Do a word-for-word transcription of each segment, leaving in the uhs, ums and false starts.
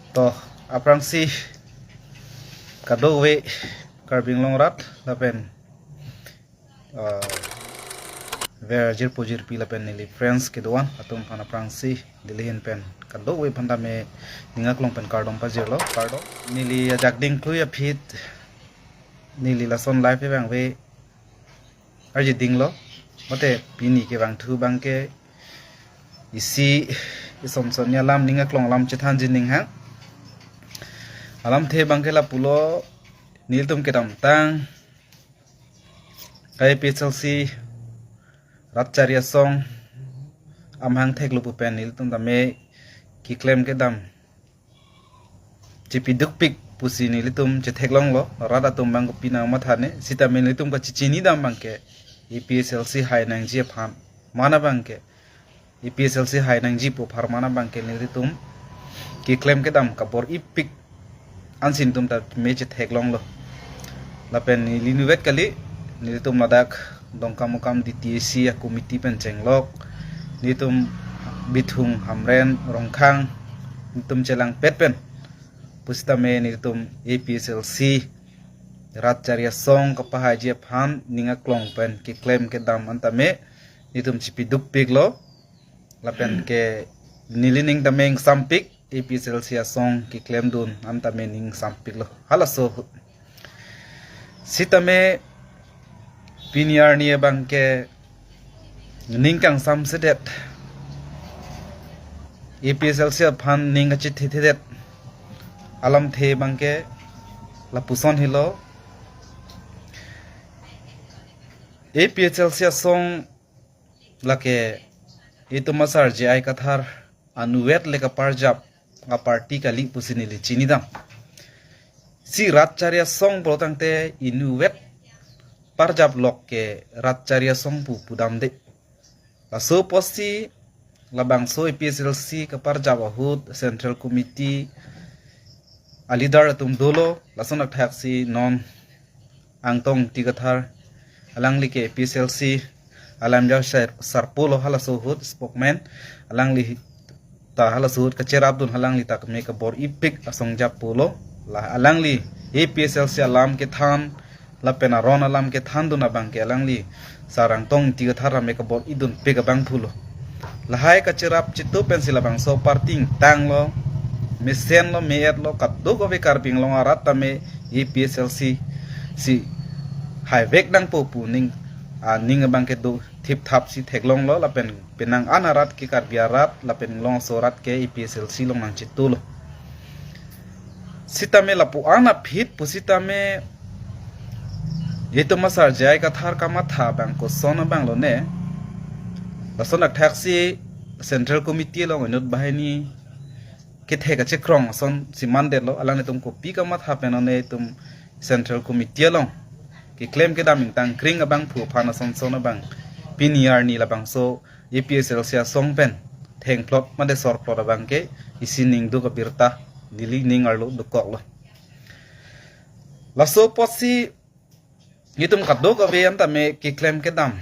To, aphrangsi kadokave Karbi Anglong arat lapen, ah, ver jirpo jirpi lapen neli friends kedo-an atum aphan aphrangsi neli ahin pen kadokave aphan tame ning aklong pen kardom pajirlo, kardom. Neli ajak ding klui aphi neli lason live abang ave arje dinglo. Mate pini kevangthu abangke isi isomson alam, ning aklong alam chethanji ning hang. Alamthe abangke lapulo, nelitum kedamtang A P H L C rat chari asong amahang theklo pu pen nelitum tame keklem kedam chepidukpik pusi nelitum chetheklonglo, rat atum abang kopi nangmatha ne, sitame nelitum kachechini dam abangke A P H L C hai nangji aphan, mana abangke A P H L C hai nangji pu apharman abangke nelitum keklem kedam kabor-ipik ansi nelitum tame chetheklonglo. Lapen neli inutvet kali, nelitum ladak Dongkamukam D T A C a committee pen chenglok, nelitum Bithung, Hamren, Rongkhang, nelitum chelangpet pen pusitame nelitum A P H L C rat chari asong kapahaiji aphan ning aklong pen keklem kedam an tame nelitum chepidukpiklo. Lapen ke neli ning tame ingsampik, A P H L C asong keklemdun an tame ning ingsampiklo. Halaso ahut, sitame pini arni abangke ning kangsamsedet, A P H L C aphan ning kachethethedet alamthe abangke lapuson helo. A P H L C asong lake itum asar J I Kathar anutvet le kaparjap a-party kali pusi neli chinidam. Si rat chari asong pulo tangte inutvet parjap lok ke rat chari asong pu pudamde. Laso apotsi labangso A P H L C kaparjap ahut Central Committee a-leader atum dolo, lason athak si non Angtong Ingti Kathar, alangli ke A P H L C alamjai sar-, sarpo lo, halaso ahut spokesman, alangli ta halaso ahut kacherapdun, alangli ta keme kabor-ipik asong jap pulo. La alangli A P H L C alam kethan lapen aron alam kethandun abangke alangli sar Angtong Ingti Kathar tame kabor-idunpik abang pulo. Lahai kacherap chitu pensi labangso party ingtanglo, mesenlo, me-etlo, kadokave Karbi Anglong arat tame A P H L C si haivek nangpo pu ning, ah, ning abangke do thipthap si theklonglo, lapen penang an arat ke Karbi arat lapen Anglong aso arat ke A P H L C along nangchitulo. Sitame lapu-an aphi pusitame itum asar J I Kathar kamatha abang koson abang lone. Lason athak si Central Committee along inut banghini kethe kachekrong ason si mandetlo, alanglitum kopi kamatha pen lone itum Central Committee along keklem kedam ingtang kring abangphu aphan ason son abang pini arni labangso A P H L C asong pen thengplot mate sorplot abangke isi ning duk abirta neli ning arlo dokoklo. Laso apotsi itum kadokave an tame keklem kedam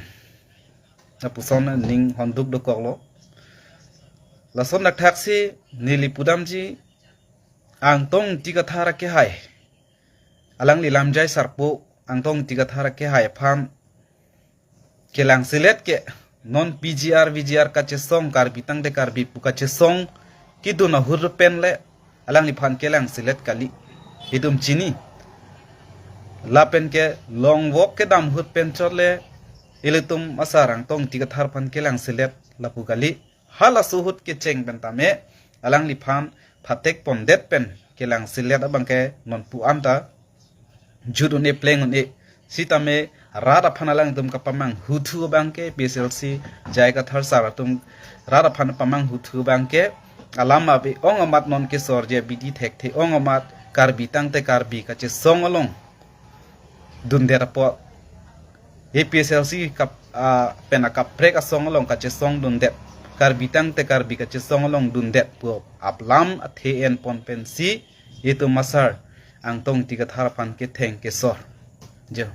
lapuson ning honduk dokoklo. Lason athak si neli pudamji Angtong Ingti Kathar akehai, alangli lamjai sarpo Angtong Ingti Kathar akehai aphan kelangselet ke non P G R V G R kachesong, Karbi tangte Karbi pu kachesong kedun ahut pen le alangliphan kelangselet kali, itum chini. Lapen ke long walk kedam ahut pen chot le ilitum asar Angtong Ingti Kathar aphan kelangselet lapu kali. Halaso ahut kecheng pen tame alangliphan phatek pondet pen kelangselet abangke nonpu anta jut un-e pleng un-e. Sitame rat aphan alangtum kapamanghuthu abangke, P S L C J I Kathar sar atum rat aphan pamanghuthu abangke, alam ave ong amat non kesor je bidi thekthe ong amat Karbi tangte Karbi kachesong along dundet apot, A P S L C kap, ah, pen akaprek asong along kachesong dundet, Karbi tangte Karbi kachesong along dundet pu aplam athe enpon pensi itum asar Angtong Ingti Kathar aphan ketheng kesor. Jo.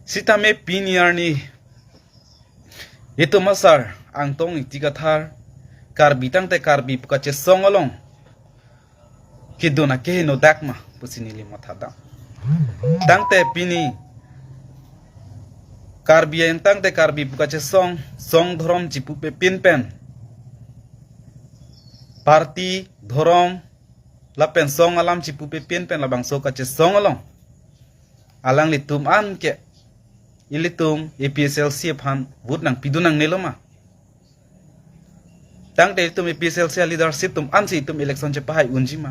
Sitame pini arni itum asar Angtong Ingti Kathar Karbi tangte Karbi pu kachesong along kedun akeheno dak ma pusi neli mathadam. Tangte pini Karbi ain tangte Karbi pu kachesong, song dhorom chipupe pin pen, party, dhorom lapen song alam chipupe pin pen labangso kachesong along alanglitum an ke ilitum A P H L C aphan vote nangpidun nangnelo ma? Tangte itum A P H L C a leadership atum ansi itum election chepahai unji ma?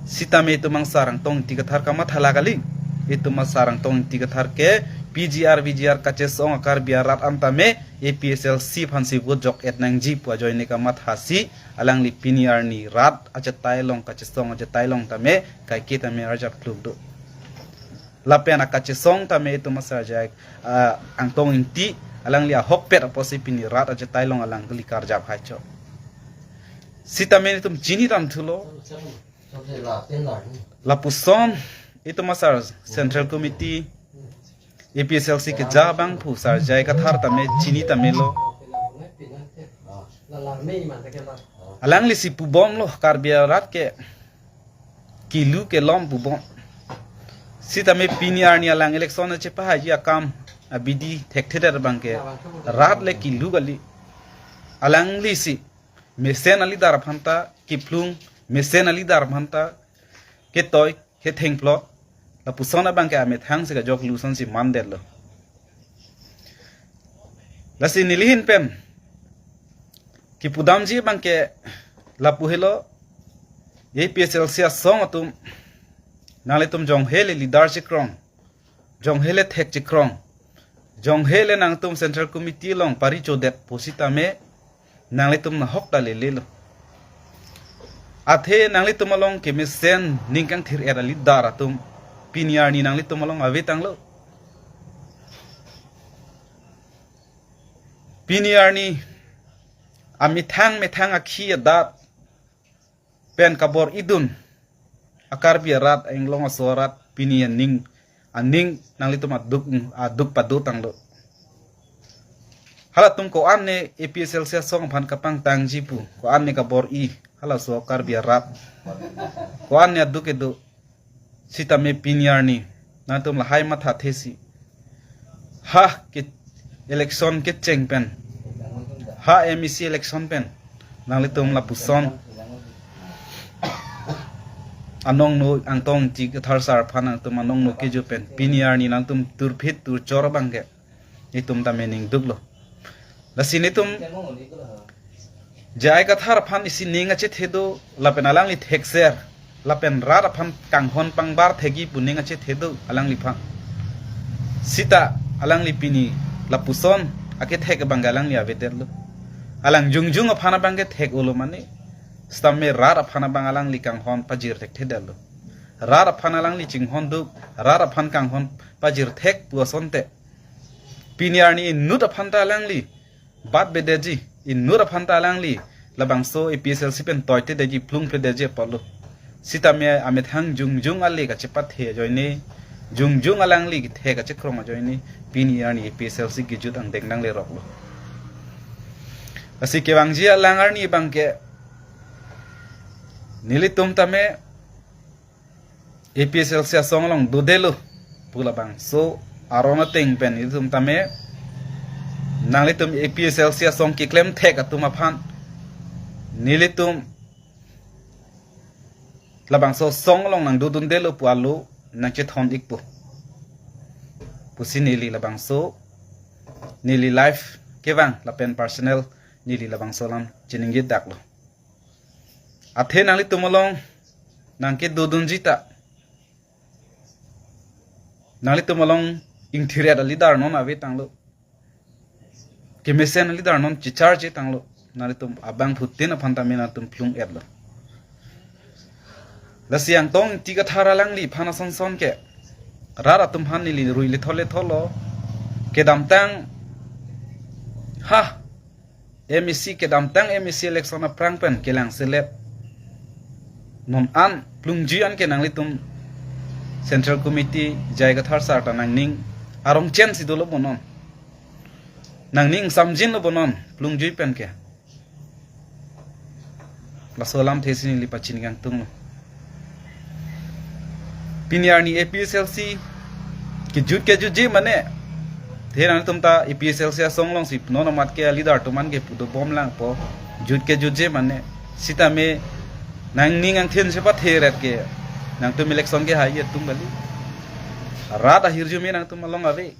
Sitame itum angsar Angtong Ingti Kathar kamatha la kali. Itum angsar Angtong Ingti Kathar ke P G R, V G R kachesong a Karbi arat an tame A P H L C aphansi vote jok-et nangji pu ajoine kamathasi alangli pini arni rat achetai along, kachesong achetai along tame kaike tame arjap kluk do. Lapen akachesong tame itum asar J I, ah, Angtong Ingti, alangli ahokpet apotsi pini rat achetai along alangli karjap haicho. Sitame itum chini tangthulo. Lapuson itum asar Central Committee A P H L C keja abangphu sar J I Kathar tame chini tamelo. Alanglisi pubomlo Karbi arat ke kilu kelom pubom. Sitame pini arni alang election chepahaiji akam abidi thekthedet abangke rat le kilu kali. Alanglisi mesen a leader aphanta kiphlung, mesen a leader aphanta ketoi kethengplot, lapuson abangke amethang si kajok lusonsi mandetlo. Lasi nelihin pen kipudamji abangke lapu helo, A P H L C asong atum, nanglitum jonghe le leader chekrong, jonghe le thek chekrong, jonghe le nangtum Central Committee along parichodet pusitame nanglitum nahok ta lelelo. Athe nanglitum along kemesen ning kangthir-et a leader atum pini arni nanglitum along ave tanglo. Pini arni amethang methang akhi adat pen kabor-idun a Karbi arat, a-inglong aso arat pini aning, aning nanglitum aduk, aduk pado tanglo. Halatum ko-an ne A P H L C asong aphan kapangtangji pu, ko-an ne kabor-i, halaso Karbi arat, ko-an ne aduk kedo. Sitame pini arni nangtum lahai mathathesi, ha ke election kecheng pen, ha M A C election pen nanglitum lapuson anong no Angtong Ingti Kathar sar aphan nangtum anong no kejo pen pini arni nangtum turphit turchor abangke itum tame ning duklo. Lasi netum J I Kathar aphan isi ning achethe do, lapen alangli thekser, lapen rat aphan kanghon pangbar thekji pu ning achethe do alangliphan. Sita alangli pini lapuson akethek abangke alangli avedetlo. Alang jongjong aphan abangke thek-olo mane, sitame rat aphan abang alangli kanghon pajir thekthedetlo. Rat aphan alangli chinghon duk, rat aphan kanghon pajir thek pu asonte pini arni inut aphanta alangli batvedetji, inut aphanta alangli labangso A P H L C pen toitedetji, phlungphledetji apotlo. Sitame amethang jongjong ale kachepathe ajoine, jongjong alangli kethek kachekrong ajoine pini arni A P H L C kejut angdeng nangleroklo. Lasi kevangji alang arni abangke nelitum tame A P H L C asong along dodelo pu labangso aron ateng pen nelitum tame nanglitum A P H L C asong keklem thek atum aphan nelitum labangso asong along nangdodundelo pu alo nangchethon-ikpo pusi neli labangso neli live kevang lapen personal neli labangso alam chiningje daklo. Athe nanglitum along nangkedodunji ta nanglitum along ingthir-et a leader non ave tanglo. Kemesen a leader non chicharge tanglo. Nanglitum abangphutin aphan tame nangtum phlung-etlo. Lasi Angtong Ingti Kathar alangliphan asonson ke rat atum aphan neli rui lethol lethol lo. Kedamtang ha M A C, kedamtang M A C election aphrang pen kelang selet non an phlungji an ke nanglitum Central Committee J I Kathar sar ta nangning arong chen si dolo bo non. Nangning samjin lo bo non phlungji pen ke. Laso alamthe si neli pachini kangtung lo. Pini arni A P H L C kejut kejutje mane. Athe nangtum ta A P H L C asong alongsi non amat ke leader atum an ke pudobom langpo. Jut kejutje mane. Sitame nangning angthin chepatheret ke nangtum election kehai atum kali. Rat ahirjume nangtum along ave.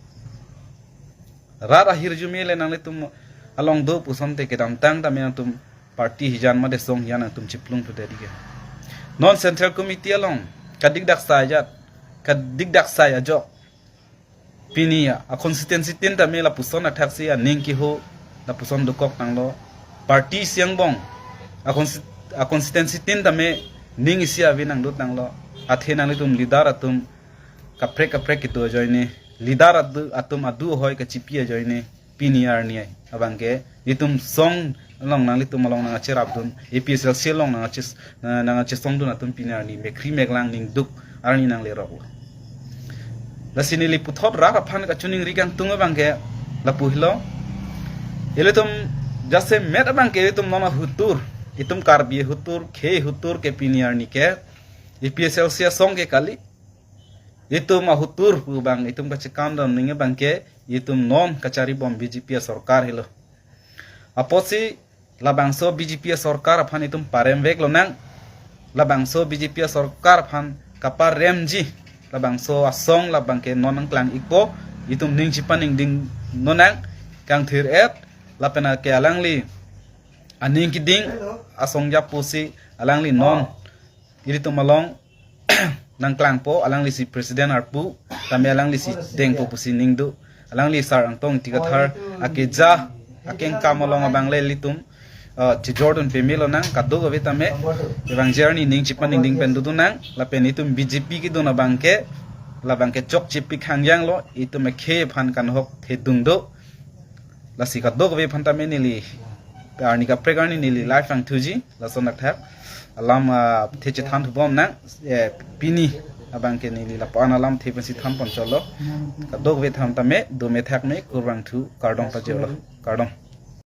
Rat ahirjume le nanglitum along do pusonte kedamtang tame nangtum party hijan mate song hijan nangtum chiplung tu dadi ke. Non Central Committee along kadikdak sai ajat, kadikdak sai ajok. Pini a constituency tin tame lapuson athaksi aning keho, lapuson dokok tanglo. Party isi angbong a consti-, a constituency tin tame ning isi ave nangdut tanglo. Athe nanglitum leader atum kaprek kaprek kedo ajoine, leader adu atum adu ahoi kachipi ajoine, pini arni abang ke itum song along nanglitum along nangkacherapdun, A P H L C along nangkache, nang, nangkachesongdun atum pini arni mekkri meklang ningduk arni nangleroklo. Lasi neli puthot rat aphan kachiningri kangtung abang ke lapu helo. Ilitum jasemet abang ke itum non ahutur, itum Karbi ahutur, khei ahutur ke pini arni ke A P H L C asong ke kali. Itum ahutur pu abang itum kachekam dam ning abang ke itum non kacharibom B J P asorkar helo. Apotsi labangso B J P asorkar aphan itum paremvek lonang. Labangso B J P asorkar aphan kaparemji labangso asong labang ke non nangklang ikpo, itum ning chipaningding nonang, kangthir-et lapen ke alangli aning keding asong japusi alangli non ilitum along nangklangpo, alanglisi president arpu, tame alanglisi dengpo pusi ningduk. Alangli Sar Angtong Ingti Kathar akeja akengkam along abang le ilitum, uh, chijordun peme lonang, kadokave tame abang arni ning chipaningding pen dodun nang, lapen itum B J P kedun abang ke, labang ke chokche pik hangjanglo, itum ekhei aphan kanhok thedung do. Lasi kadokave aphan tame neli arni kaprek arni neli live vangthuji, lason athak alam, ah, the chethan thubom nang, eh, pini abang ke neli lapu-an alamthe pensi than ponchotlo. Kadokave aphan tame dome thakme, kurvangthu, kardom pajirlo, kardom.